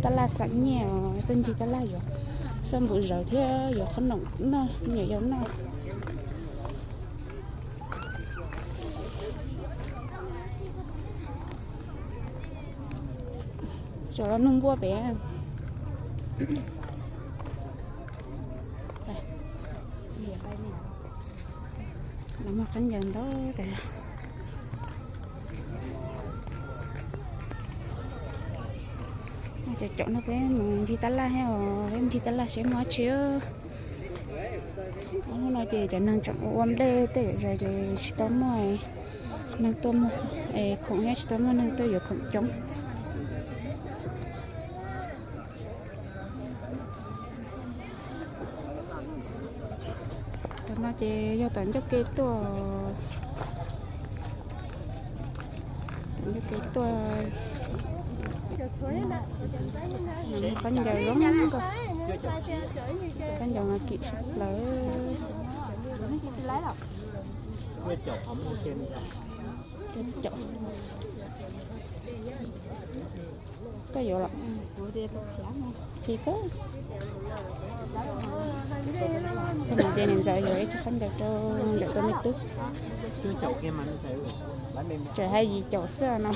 Tab laj xam nyiaj os, tuaj ncig tab laj yuav xab npum zawv thiab yuav qhob noom noj, me nyuam yaus noj. Tsom los nug npuaj pem. Los muag khaub ncaws ntau tas. Cov caum no peb mus ncig tab laj thiab os, peb mus ncig tab laj seb muaj dab tsi. Hnub no ces cov neeg tseem ua nplej tej zos ces tsis tau muaj neeg tuaj muag khoom thiab tsis tau muaj neeg tuaj yuav khoom coob. Tom no ces yog tom ncauj ke tuaj, tom ncauj ke tuaj. Khaub ncaws zoo nkauj, khaub ncaws mas kim sab plaws. Koj yuav los? Ces koj, koj mus ces niam ntxawm yuav ib co khaub ncaws rau ntxawm tus me tub. Tseem hais yim caum xwb no.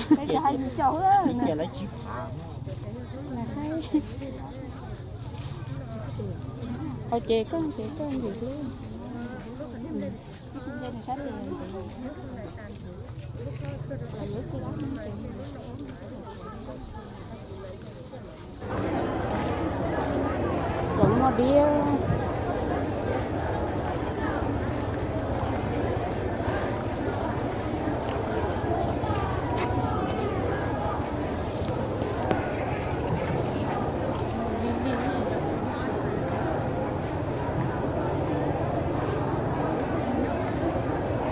Ua ces koj ces koj ntxim hlub. Cov muaj diab.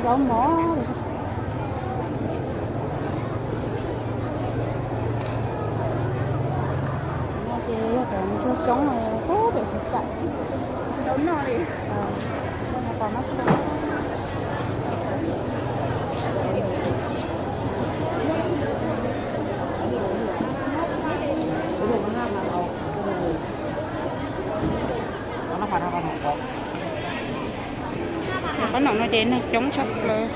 Zaub mov. No ces yog cov ntsuag xyoob pub pem Hauv Xam. Tos no xwb. Qhov no no ces neeg coob tshaj plaws.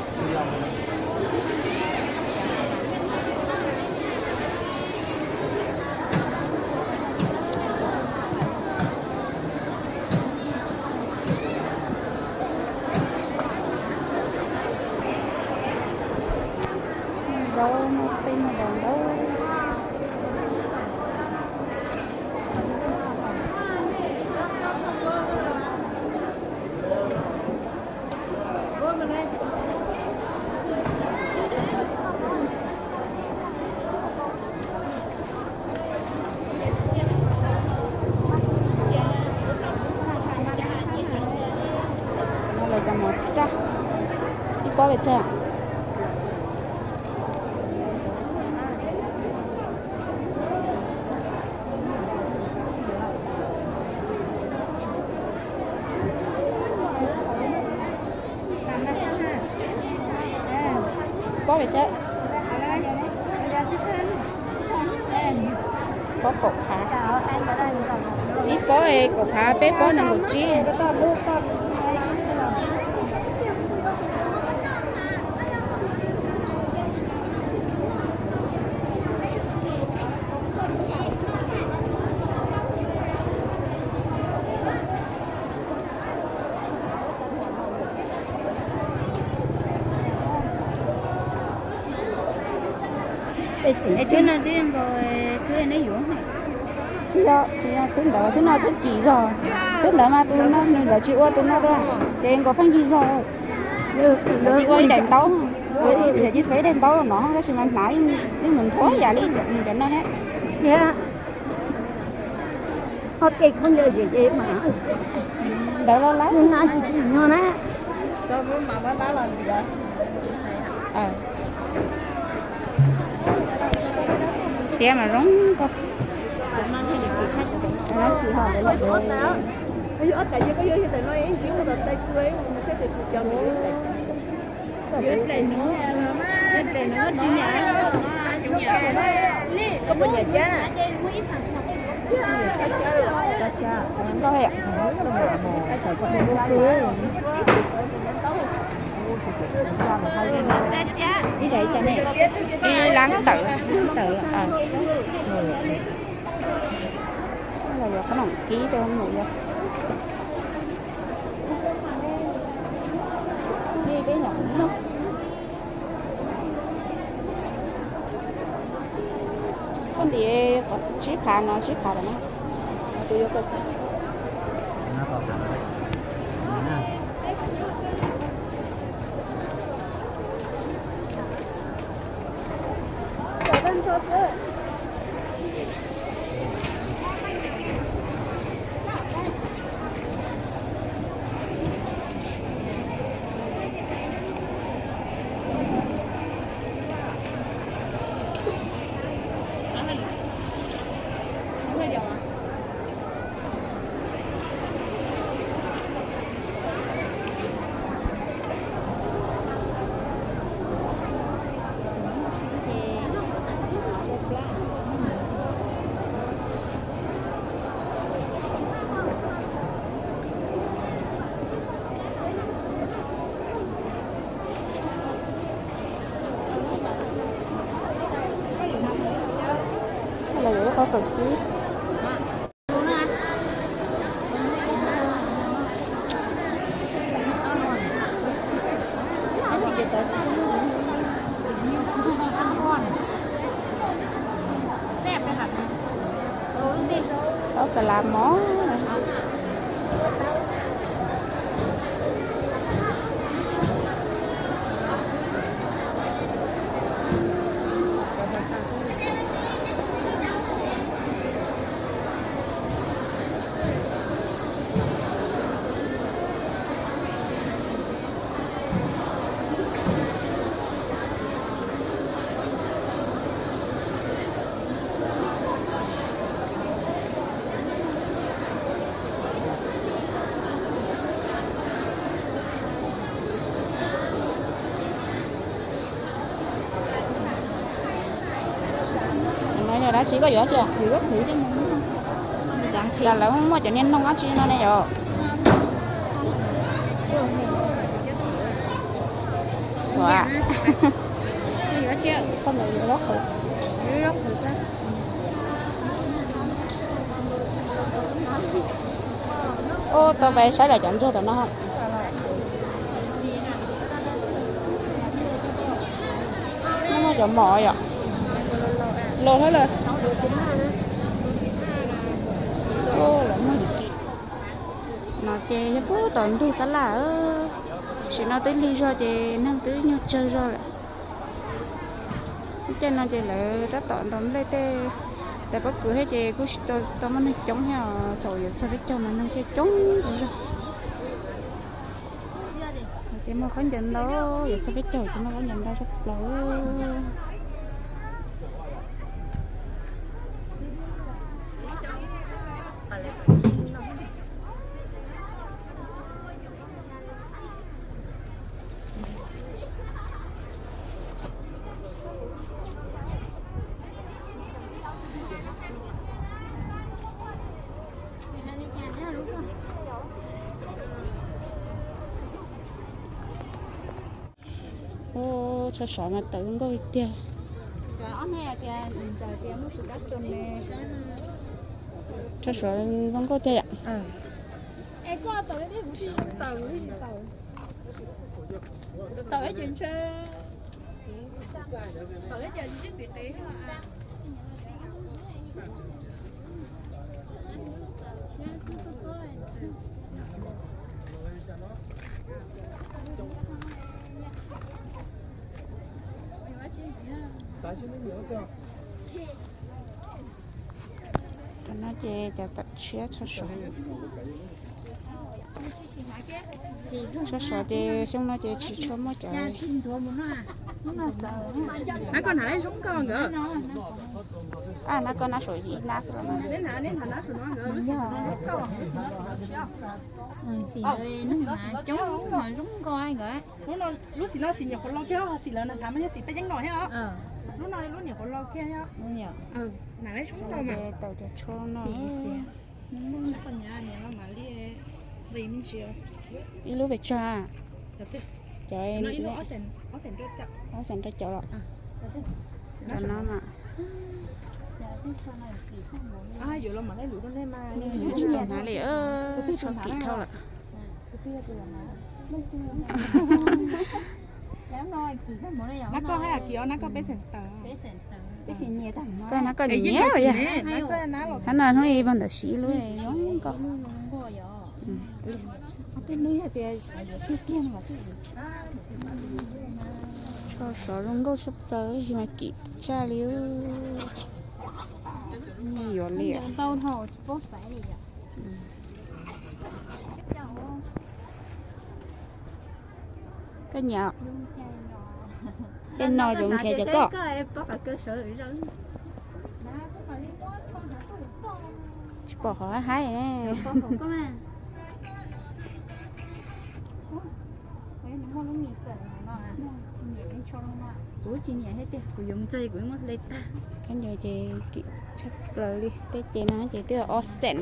Zaub no tej no los ntau. No lawv cov mov raj, ib pob pes tsawg? Pob pes tsawg? Pob kaum phav. Ib pob kaum phav, peb pob nees nkaum tsib. Es thwb no twb nkaus, thwb neb yuav. Tsis yog, tsis yog thwb ntawd, thwb no thwb kim zog. Thwb ntawd mas tus no nws lawv tsis ua tus no rau, ces nkaus pheej yig zog. Lawv tsis ua ib daim ntaub, lawv tsis xav ib daim ntaub no tab sis mas hnav yeej mus nthuav yam li cov no thiab. Ntawd los lawm. Tiab mas zoo koj. Koj puas nyiam thiab? Nkauj heev. Ib lab tawm, tawm, los yuav qhob noom kib rau mus yog. Koj ntim sib phav no, sib phav rau no. Tus yuav kawg. Los yuav ib qho kawm kib. Tau xas las mov. No yog dab tsi, koj yuav dab tsi? Cas lawv muaj cov niag noog dab tsi no ne yom? Ua, koj ntawd yuav zaub qhwv. Ub, tau pais saib lawv cov ntsuag tom no. Muaj cov mom yom. Laus hab lawm. Lawv muag yim ki. No ces yog puag tom ntug tab laj. Tam sim no twb lig zog ces neeg twb nyuag tsawg zog lawm. Lub caij no ces lawv tab tom ntaus nplej tej tais pob kws thiab ces kuj tsis tau muaj neeg coob thiab os, thaum yuav txog peb caug mas neeg thiaj coob zog. Ces muaj khaub ncaws ntau, yuav txog peb caug ces muaj khaub ncaws ntau tshaj plaws. Ub, tsho sov mas tawm zoo nkauj li tiag. Tsho sov zoo nkauj tiag yom. Cov no ces cov tam tshiab tsho sov. Tsho sov ces xyoo no ces tsis tshua muaj cov. Nab koj hnav zoo nkauj nkawd. Nab koj nab saum ib nab xwb los. Xim neeg mas coob ho zoo nkauj nkawd. Lub xim no xim nyuam qhuav los kiag, xim lawv hnav mas yog xim peb yeeb no thiab os. Lub no lub nyuam qhuav los kiag. Tawm cov tsho no. Ib lub pes tsawg? Cov ob xees rau caum los. Cov no mas. Tsis tau hnav li, tsho kim dhau lawm. Nab koj hais kim os, nab koj peb xeem tawm. Koj nab koj nyiam nyiam yog. Hab no hnub ib pog ntawm siv lub zoo nkauj. Tsho sov zoo nkauj tshaj plaws, tab sis mas kim tshaj li. Yuav li. Koj nyiam? Tej no zoo nrhiav cov koj. Tsis pom qhov haib haib. Kuv tsis nyiam thiab tiag, kuv yuav mus txog kuv muab hle tag. Khaub ncaws ces kim tshaj plaws li, tej ces no ces twb ob xees.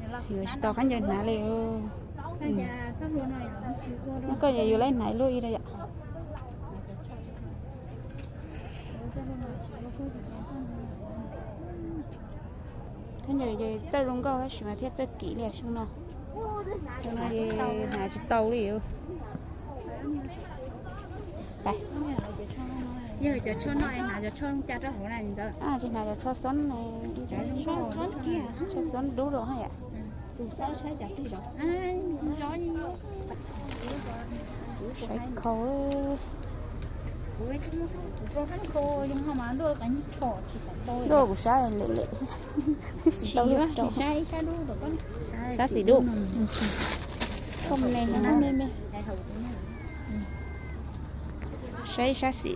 Yuav tsis tau khaub ncaws hnav li. Nab koj yog yus laib hnav lub ib rau yom. Khaub ncaws ces txawj zoo nkauj tab sis mas thiaj txawj kim li xyoo no. Xyoo no ces hnav tsis tau li. Yog cov tsho no es hnav cov tsho zoo cas rau hauv na ntawd? Tsis hnav cov tsho xoob, tsho xoob dub rau yom. Saib khau. Ntuj, kuv saib lem lem. Tsis tau luaj rau. Sab xim dub. Saib sab xim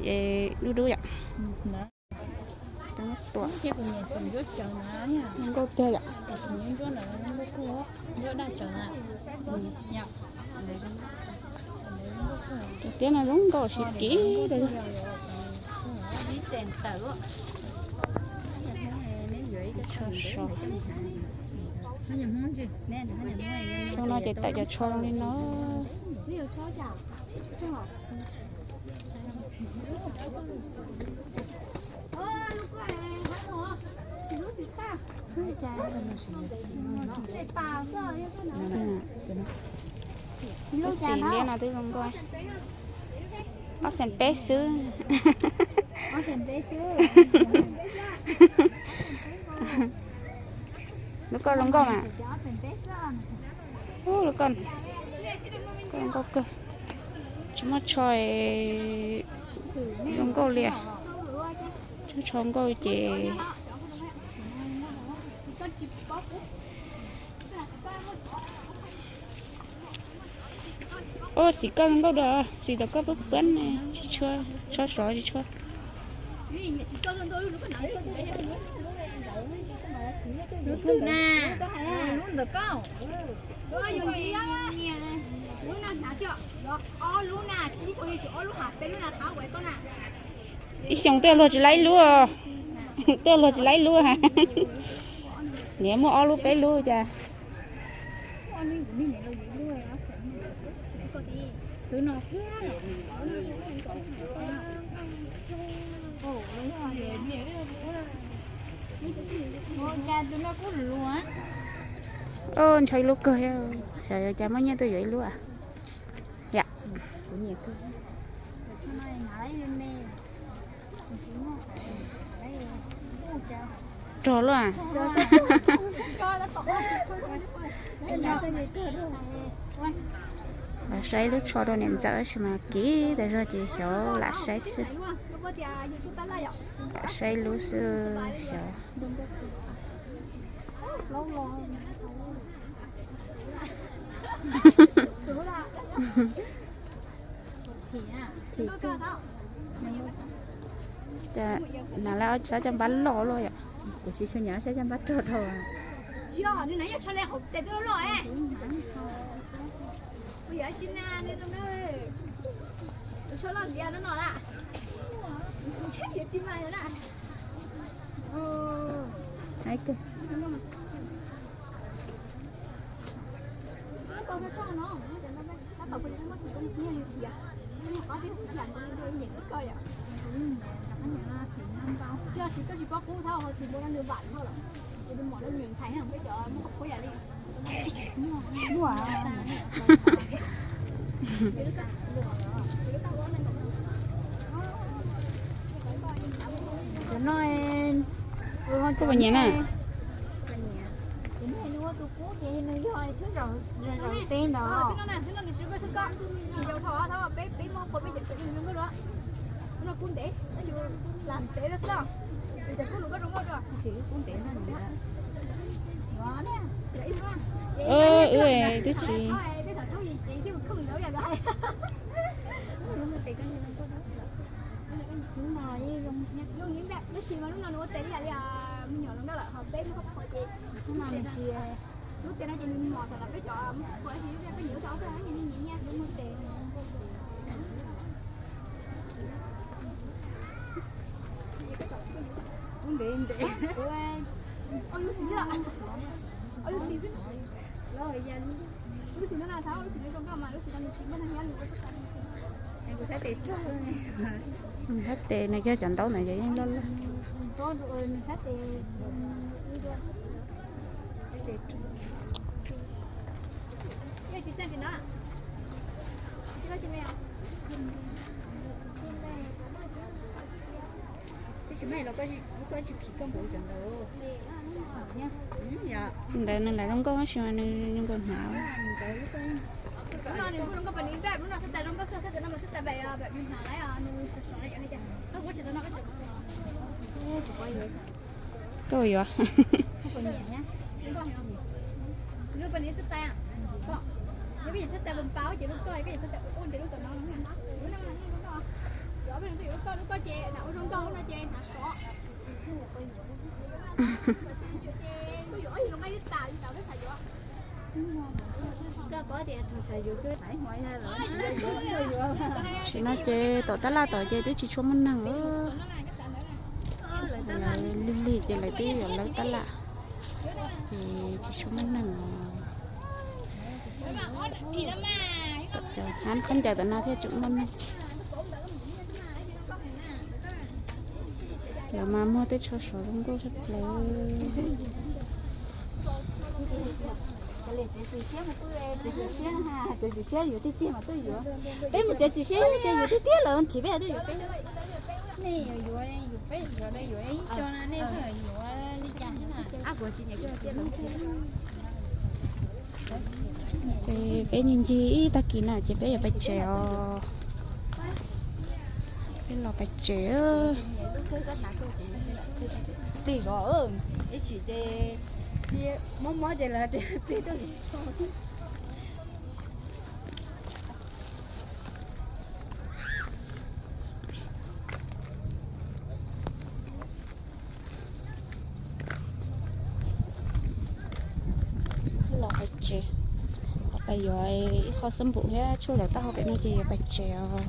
dub dub yom. Tuam. Nkauj tiag yom. Cov tiab no zoo nkauj siv kiv. Xyoo no ces tawm cov tsho zoo li no. Lub xim liab no twb zoo nkauj. Ob xees peb xwb. Lub koj zoo nkauj mas. Lub koj, koj zoo nkauj kawg. Tsis muaj tsho zoo nkauj li. Tshuav tsho nkauj ces. Ua xim koj zoo nkauj dua, xim tom koj pub puab ne, tsis tshua, tsho sov tsis tshua. Lub twg na? Lub ntawm koj. Lub na hnav, ob lub na, ib xyoo yuav tsum ob lub ha, peb lub na thab ua koj na. Ib xyoo twb luag tsis laib lub, twb luag tsis laib lub ha. Niam muaj ob lub peb lub cas. Ntshai ib lub kawg, xyov yuav cas muaj nyiaj tuaj yuav ib lub. Yam. Rog luaj. Lam saib lub tsho rau niam ntxawm tab sis mas kiv tas zog ces xyov lam saib xwb. Lam saib lub xwb xyov. Hnav lawm ob sab caj npab loj luaj yom. Kuv tsis xyov nyiam ob sab caj npab rog dhau. Tsis yog, nws yog tsho li hauv tes twb loj loj. Kuv yog ib sim na, nws zoo na. Soj loj ntxiv no no na. Yuav tsis mas na. Hais kawg. Tab tom kuv muab xim koj niag yus xim, muab qab peb xim yam nkaus li ntuj nyem xim koj yom. Tsis xim koj tsis paub qub thab ho xim npaum no nws vam dhau lawm. Ces nws mom no nws ntxhais peb cov muab qhuav yam li. Cov no koj puas nyiam na? Nws ua tus kub ces nws yog thwb zaum teb ntawd. Nws siv koj thwb koj, nws yau dhau thab peb peb muab qhuav peb cov txawm nws zoo nkauj dua. No kub ntev tab sis lam ntev lawm xwb. Nws cov kub nws koj zoo nkauj dua. Wb twb tsis. Hnub no yeej zoo, tab sis mas hnub no nws ua tes li yam li me nyuam hluas nkauj lawm ho peb muab qhuav ces hnub no nws tsis, lub tes no ces nws mos tom lawv peb cov muab qhuav ces lub tes peb nyiam ua tau ob peb nyiam nyiam nyiam lub tes. Ub ntev ntev. Ua lub xim xwb, ua lub xim xwb. Lub xim no na, thaum lub xim no zoo nkauj mas lub xim no nws tsis muaj neeg nyob nws ua txhua. Nws sab tes rog, nws sab tes nws cog cov ntaub ntawd ces yeej loj loj. Tab sis mas los koj tsis phim koj npaum cov ntawd. Ntawd nws lam zoo nkauj tab sis mas nws zoo nkauj hnav. Koj yuav. Tsis no ces tom tab laj tom ces twb tsis tshua muaj neeg. Lawv lig lig ces lawv twb yuav lawv tab laj, ces tsis tshua muaj neeg. Cov hab khaub ncaws tom no thiaj tseem muaj neeg. Lawv mas muag tej tsho sov zoo nkauj tshaj plaws. Txiav txim siab mas tuaj, txiav txim siab, txiav txim siab yuav tiag tiag mas tuaj yuav. Peb mus txiav txim siab tias yuav tiag tiag lawm nrhiav peb tuaj yuav peb. Nej yuav yuav, yuav peb yuav, yuav ib co na nej yuav li cas thiab na? Ces peb ncig ncig ib tag kis no ces peb yuav pais tsev os. Peb los pais tsev. Plig zov, ib chim ces mob mob ces lawv tias plig tuaj. Los pais tsev, los pais yuav ib qho xab npum thiab tshuaj lawm tag hauv pem no ces yuav pais tsev os.